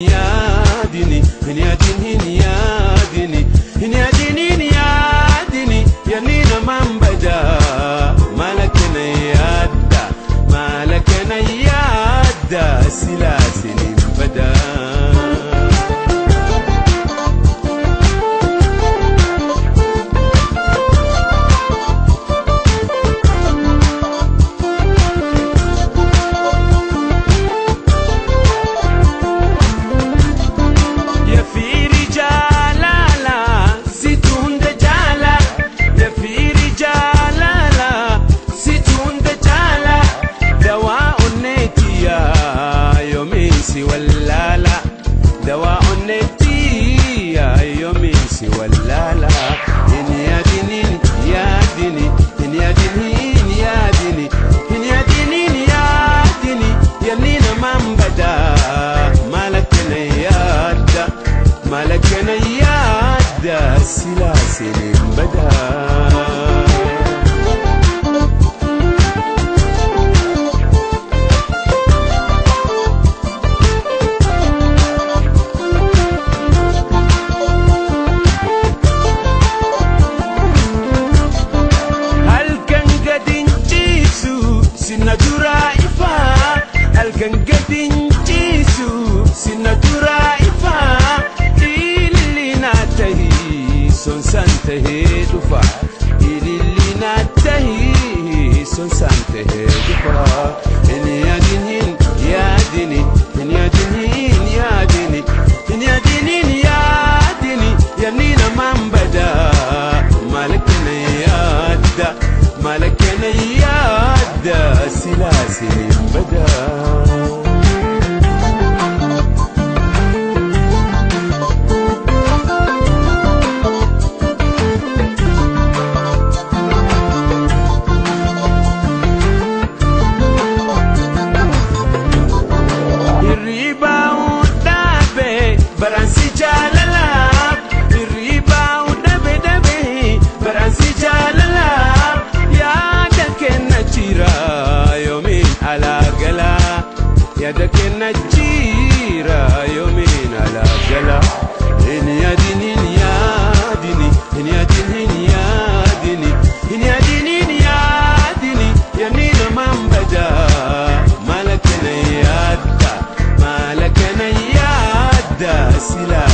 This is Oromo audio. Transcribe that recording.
Yaadini yaadini yaadini yaadini yaadini yaani namaan badaa maalakana yaadda maalakana yaadda silaasini badaa. Wallala yaadini yaadini yaadini yaadini yaadini yaadini yaani namaan badaa maalakana yaadda maalakana yaadda silaasini badaa. Halkan gadi ciisu sinna duraa ifaa ililli tahii sonsaan tahee dhufa ililli tahii sonsaan tahee dhufa hin yaadini yaadini hin yaadini yaadini hin yaadini yaadini yaani namaan badaa maalakana yaadda maalakana yaadda silaasini badaa. Yaada kenna jira yoomiin alaa gala hin yaadini yaadini hin yaadini yaadini hin yaadini yaadini yaani namaan badaa maalakana yaadda maalakana yaadda silaa.